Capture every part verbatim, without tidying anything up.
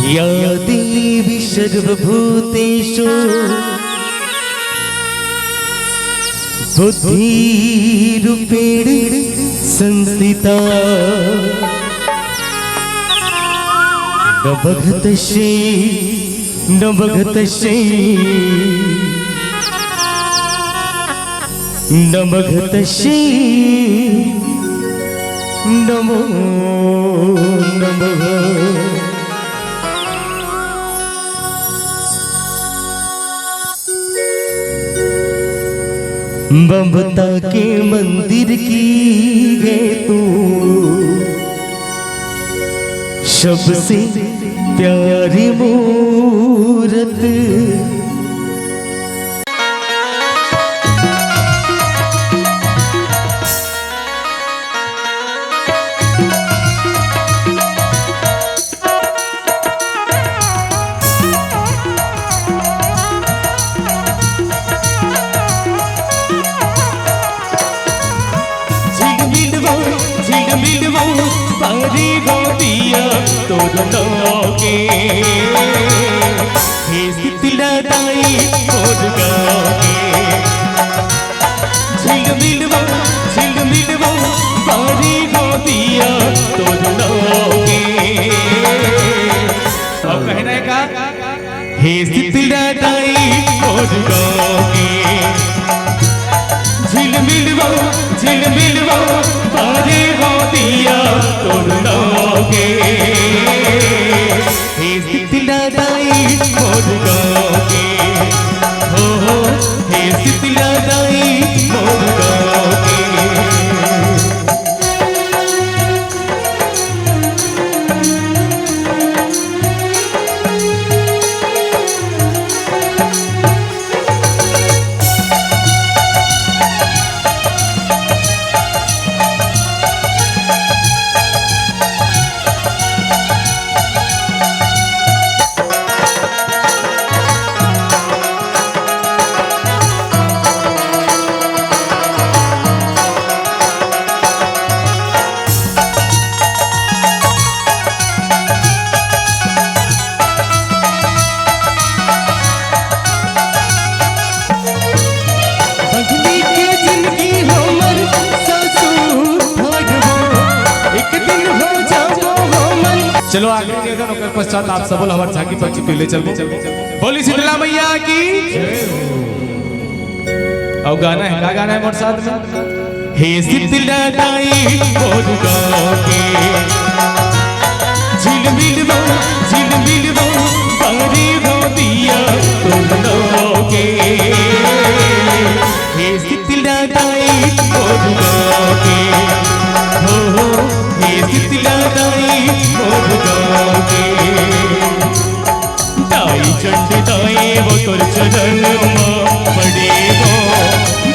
या देवी सर्वभूतेषु बुद्धिरूपेण संस्थिता। नमः तस्यै, नमः तस्यै, नमः तस्यै, नमो नमः। ममता के मंदिर की है तू सबसे प्यारी मूरत। झिलमिलवो, झिलमिलवो, बारी गो दिया तोर लगे। हे शीतला दाई मोर गाँव के। झिलमिलवो, झिलमिलवो, बारी गो दिया तोर लगे। अब कहना है का? हे शीतला दाई मोर गाँव के। झिलमिलवो, झिलमिलवो, बारी गो दिया तोर लगे। हे शीतला दाई मोर गाँव के। हो, हो, हे शीतला दाई मोर गाँव के। भगनी के जिनगी हमर सासु भगवान, एक दिन हो जाबो हमन। चलो आगे निवेदन, ओकर पश्चात आप सबो ला हमर झांकी पंची के ले चलबो। बोली शीतला मैया की। अउ गाना है, का गाना है मोर साथ में? हे शीतला दाई मोर गाँव के, झिलमिलवो, झिलमिलवो, बारी गो दिया तोर लगे। हे शीतला दाई मोर गाँव के, हो, हो, हे शीतला दाई मोर गाँव के। दाई चंडी दाई वो तोर चरण मा पड़े हो।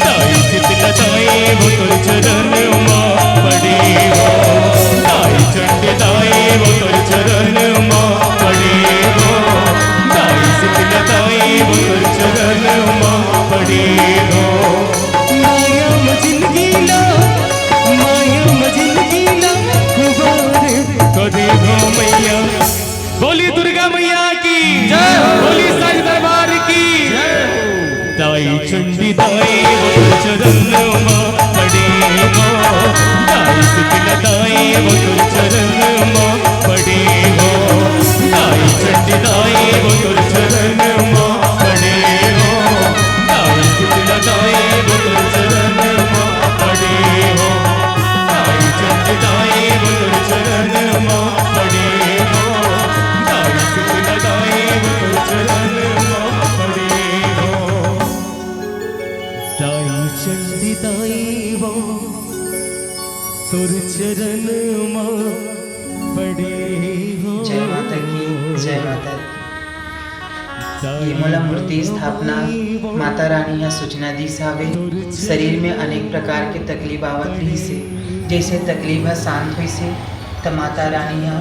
दाई शीतला दाई वो तोर चरण मा पड़े हो। दाई चंडी दाई वो तोर चरण मा पड़े हो। दाई शीतला दाई वो तोर चरण मा पड़े हो। माया म जिनगी ला, माया म जिनगी ला, कुबार करे हो मैया। बोली दुर्गा मैया की जय हो। बोली साईं दरबार की जय हो। दाई चंडी दाई वो चरण मा पड़े हो। दाई शीतला दाई वो चरण मा पड़े हो। दाई चंडी दाई वो चरण मा पड़े हो। दाई शीतला दाई वो चरण मा पड़े हो। दाई चंडी दाई वो चरण मा पड़े हो। दाई शीतला दाई वो चरण मा पड़े हो। दाई चंडी दाई वो तोर चरण म पड़े हो। जय माता की, जय माता दी। ये मोला मूर्ति स्थापना माता रानी ह सूचना दिस हावे। शरीर में अनेक प्रकार के तकलीफ आवत रहिस हे, जैसे तकलीफ ह शांत होइस हे, त माता रानी ह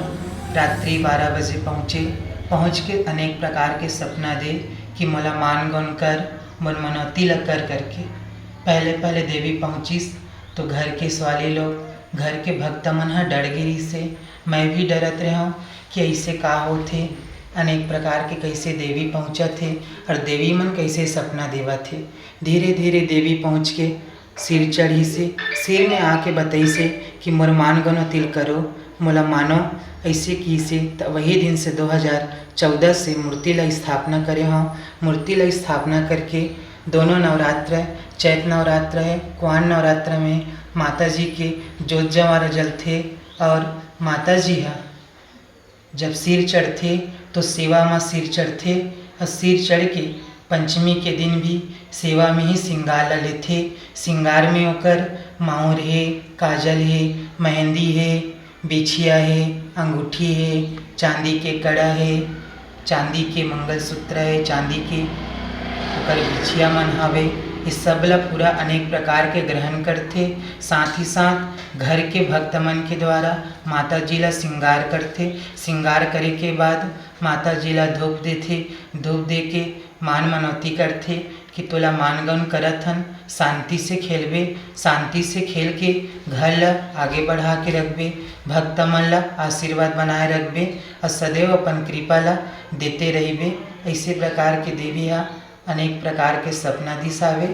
रात्रि बारह बजे पहुँचे। पहुँच के अनेक प्रकार के सपना दे कि मोला मान गौन कर, मोर मनौती ल कर करके। पहले पहले देवी पहुँचिस तो घर के सवाली लोग, घर के भक्त मन ह डर गे रिहिस हे। मैं भी डरत रेहेंव कि अइसे का होथे, अनेक प्रकार के कइसे देवी पहुँचत हे और देवी मन कइसे सपना देवत हे। धीरे धीरे देवी पहुँच के सिर चढ़िस हे, सिर में आके बतइस हे कि मोर मान गौन तिल करो, मोला मानो, अइसे किहिस हे। त वही दिन से दो हज़ार चौदह से मूर्ति ला स्थापना करे हंव। मूर्ति ला स्थापना करके दोनों नवरात्र, चैत नवरात्र हे, कुआन नवरात्र में माता जी के जोत जवारा जलथे और माता जी ह जब सिर चढ़थे तो सेवा म सिर चढ़थे और सिर चढ़ के पंचमी के दिन भी सेवा में ही श्रृंगार ला लेथे। श्रृंगार में ओकर माउर हे, काजल हे, मेहंदी हे, बिछिया हे, अंगूठी हे, चांदी के कड़ा हे, चांदी के मंगलसूत्र हे, चांदी के ओकर बिछिया मन हावे। ये सब ला पूरा अनेक प्रकार के ग्रहण करथे। साथ ही साथ घर के भक्त मन के द्वारा माता जी ला श्रृंगार करथे। श्रृंगार करे के बाद माता जी ला धूप देथे। धूप दे के मान मनौती करथे कि तोला मान गौन करत हन, शांति से खेलबे, शांति से खेल के घर ल आगे बढ़ा के रखबे, भक्त मन ल आशीर्वाद बनाए रखबे और सदैव अपन कृपा ल देते रहिबे। ऐसे प्रकार के देवी ह अनेक प्रकार के सपना दिस हावे।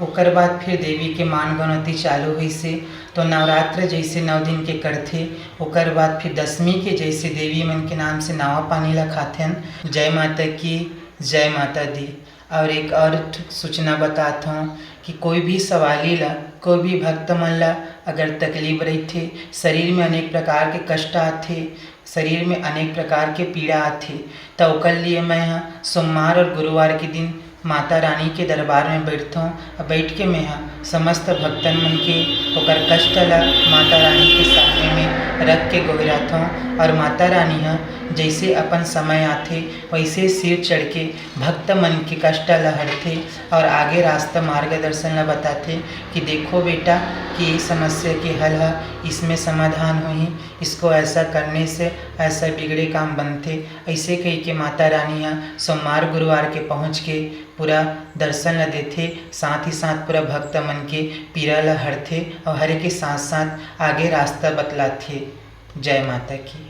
ओकर बाद फिर देवी के मान गौनौती चालू होइस हे। तो नवरात्र जैसे नौ दिन के करथे, ओकर बाद फिर दसमी के जैसे देवी मन के नाम से नावा पानी ला खाथेन। जय माता की, जय माता दी। और एक और ठु सूचना बतात हौं कि कोई भी सवाली ला, कोई भी भक्त मन ला अगर तकलीफ रहिथे, शरीर में अनेक प्रकार के कष्ट आथे, शरीर में अनेक प्रकार के पीड़ा आथे, त ओकर लिए मैं ह सोमवार और गुरुवार के दिन माता रानी के दरबार में बैठथौं। अब बैठ के मैं ह समस्त भक्तन मन के ओकर कष्ट ला माता रानी के सामने में रख के गोहराथौं और माता रानी ह जैसे अपन समय आथे, वैसे सिर चढ़ के भक्त मन के कष्ट ला हरथे और आगे रास्ता मार्गदर्शन ला बताथे कि देखो बेटा, कि ये समस्या के हल ह इसमें समाधान होही, इसको ऐसा करने से ऐसा बिगड़े काम बनथे। ऐसे कहि के माता रानी ह सोमवार गुरुवार के पहुँच के पूरा दर्शन ला देथे, साथ ही साथ पूरा भक्त मन के पीड़ा ला हरथे और हरे के साथ साथ आगे रास्ता बतलाथे। जय माता की।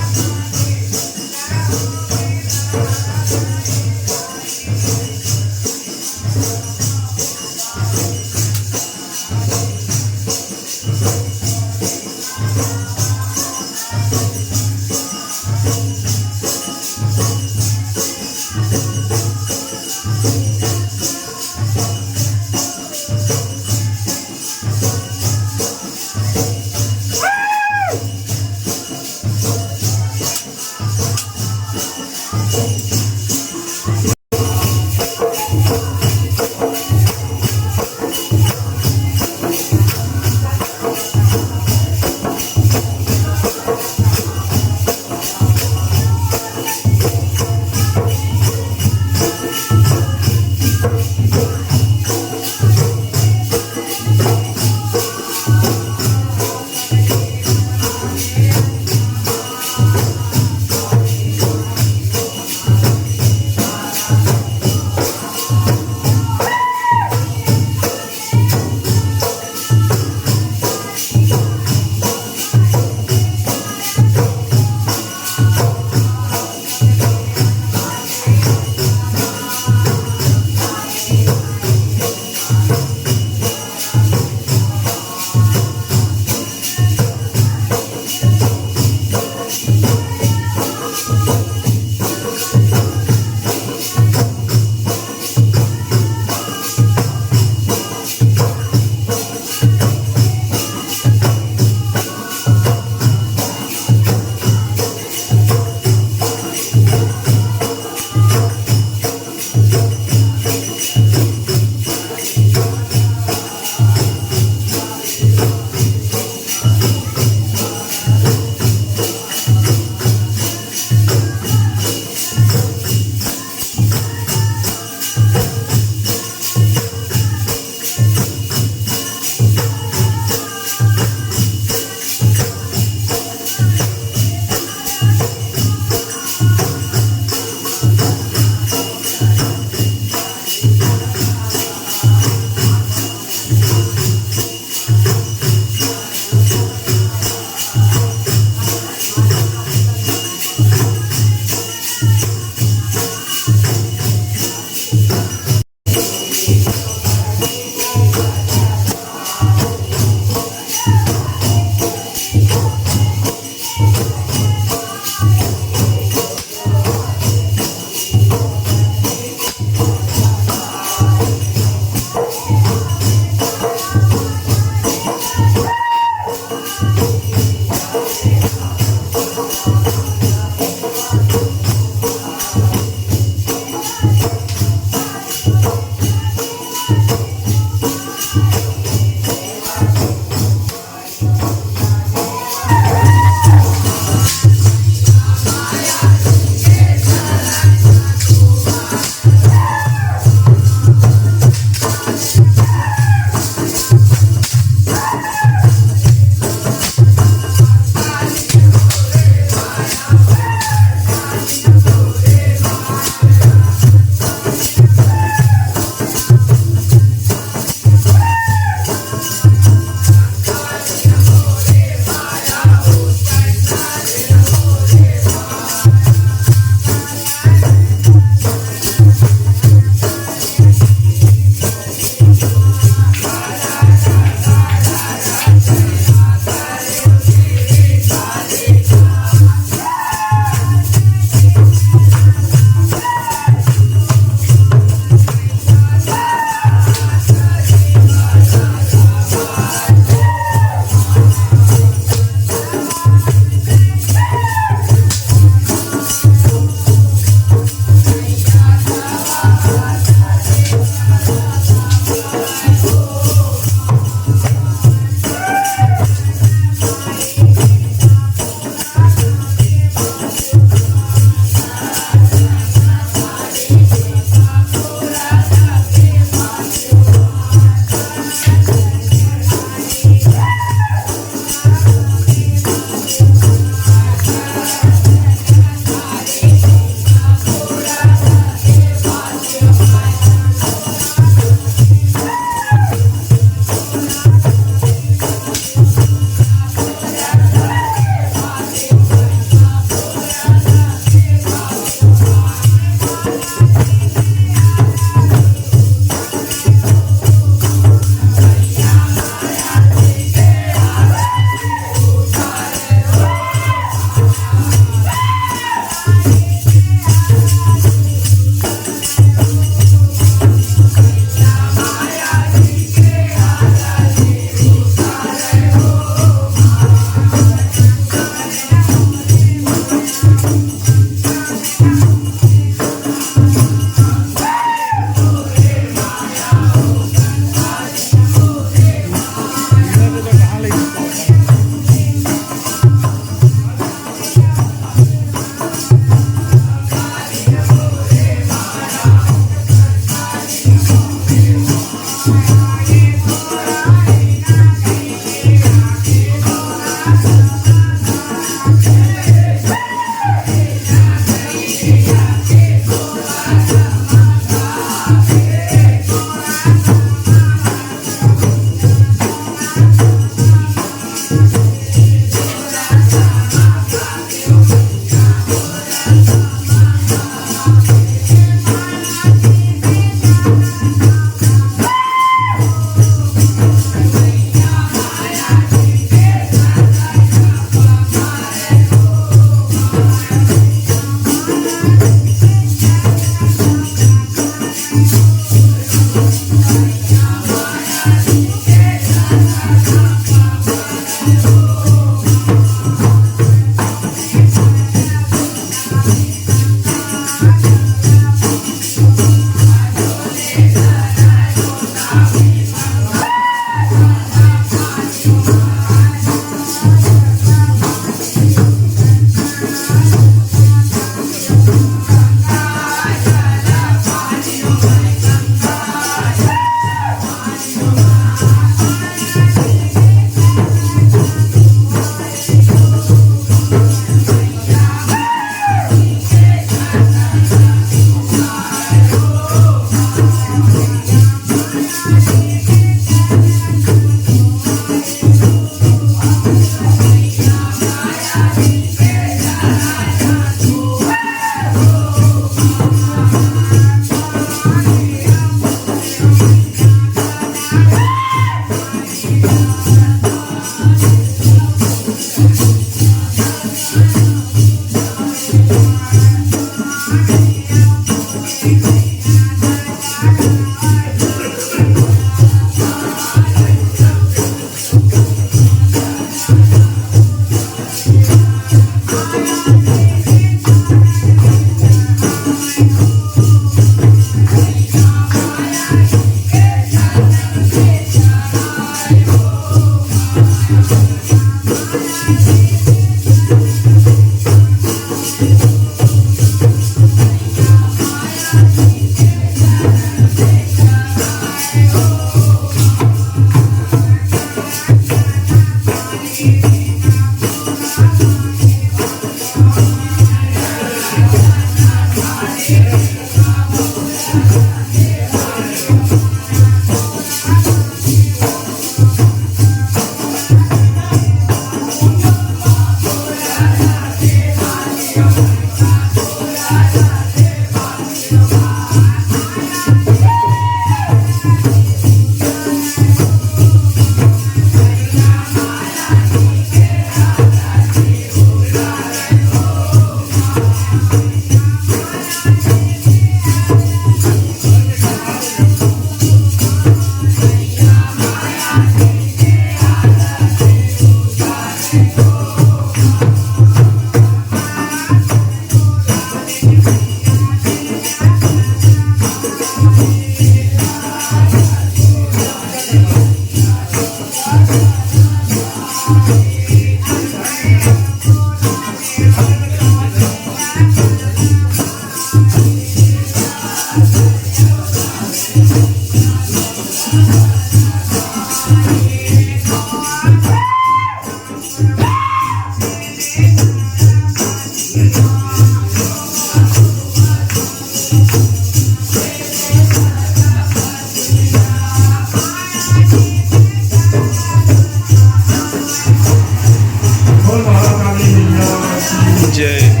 जय।